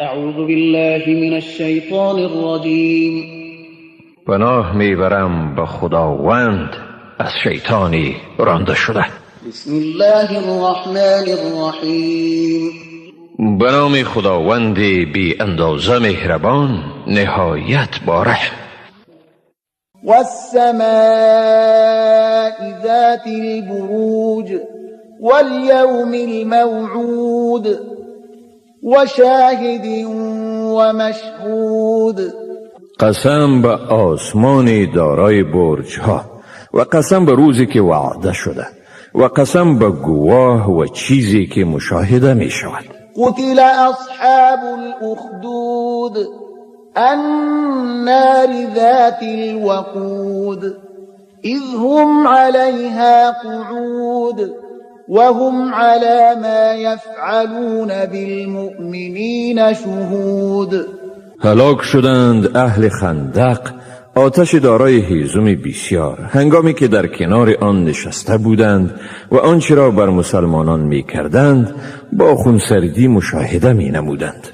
اعوذ بالله من الشیطان الرجیم. پناه میبرم به خداوند از شیطانی رانده شده. بسم الله الرحمن الرحیم. به نام خداوند بی اندازه مهربان، نهایت با رحم. والسماء ذات البروج واليوم الموعود وشاهد ومشهود. قسم به آسمان دارای برج ها و قسم به روزی که وعده شده و قسم به گواه و چیزی که مشاهده می شود. قتل اصحاب الاخدود النار ذات الوقود اذ هم عليها قعود وهم على ما يفعلون بالمؤمنین شهود. هلاک شدند اهل خندق، آتش دارای هیزم بسیار، هنگامی که در کنار آن نشسته بودند و آنچه را بر مسلمانان می کردند با خونسردی مشاهده می نمودند.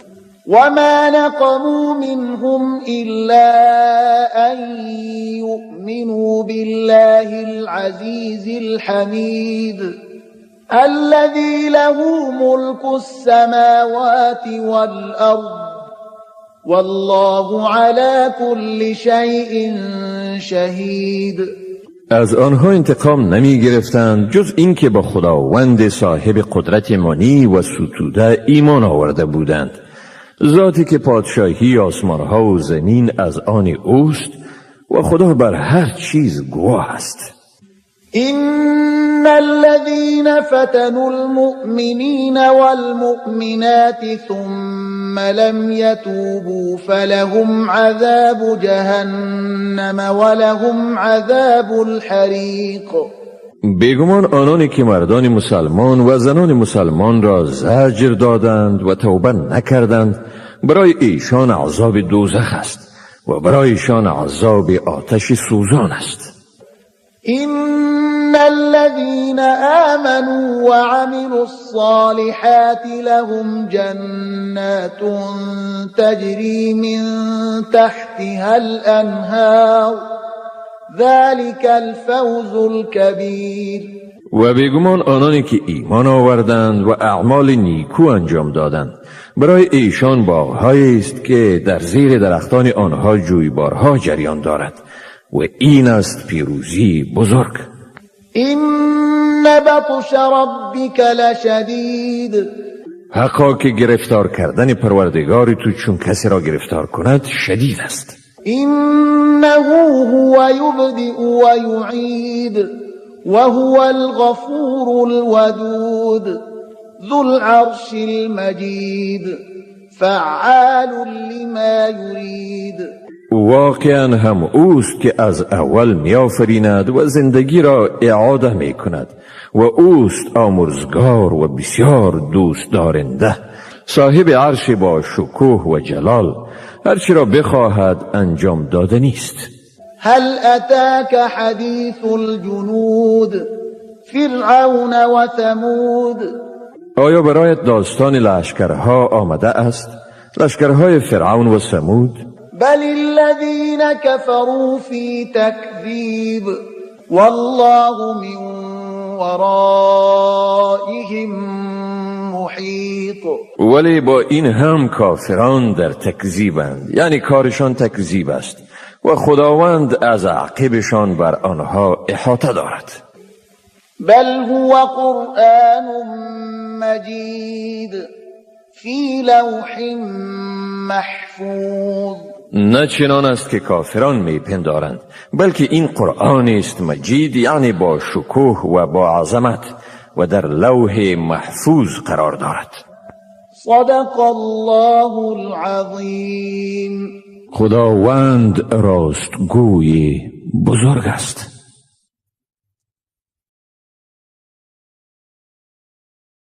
وما نقموا منهم إلا أن يؤمنوا بالله العزيز الحميد الذي له ملك السماوات والأرض والله على كل شيء شهید. از آنها انتقام نمی گرفتند جز اینکه با خداوند صاحب قدرت منی و ستوده ایمان آورده بودند، ذاتی که پادشاهی آسمانها و زمین از آن اوست و خدا بر هر چیز گواه است. إن الذين فتنوا المؤمنين والمؤمنات ثم لم يتوبوا فلهم عذاب جهنم ولهم عذاب الحریق. بیگمان آنانی که مردان مسلمان و زنان مسلمان را زجر دادند و توبه نکردند، برای ایشان عذاب دوزخ است و برای ایشان عذاب آتش سوزان است. إن الذين آمنوا وعملوا الصالحات لهم جنات تجري من تحتها الأنهار ذلك الفوز الكبير. و بیگمان آنانی که ایمان آوردند و اعمال نیکو انجام دادند، برای ایشان باغهایی است که در زیر درختان آنها جویبارها جریان دارد و این است پیروزی بزرگ. إن بطش ربك لشدید. حقا که گرفتار کردن پروردگار تو چون کسی را گرفتار کند شدید است. إنه هو يبدئ ويعيد وهو الغفور الودود ذو العرش المجید فعال لما يريد. واقعا هم اوست که از اول میآفریند و زندگی را اعاده می کند و اوست آمرزگار و بسیار دوست دارنده، صاحب عرش با شکوه و جلال، هرچی را بخواهد انجام داده نیست. هل أتاك حديث الجنود فرعون وثمود. آیا برایت داستان لشکرها آمده است؟ لشکرهای فرعون و ثمود؟ بل الذين كفروا في تكذيب والله من ورائهم محیط. ولی با این هم کافران در تکذیبند، یعنی کارشان تکذیب است و خداوند از عقبشان بر آنها احاطه دارد. بل هو قرآن مجید فی لوح محفوظ. نه چنان است که کافران میپندارند، بلکه این قرآن است مجید، یعنی با شکوه و با عظمت، و در لوح محفوظ قرار دارد. صدق الله العظیم. خداوند راستگوی بزرگ است.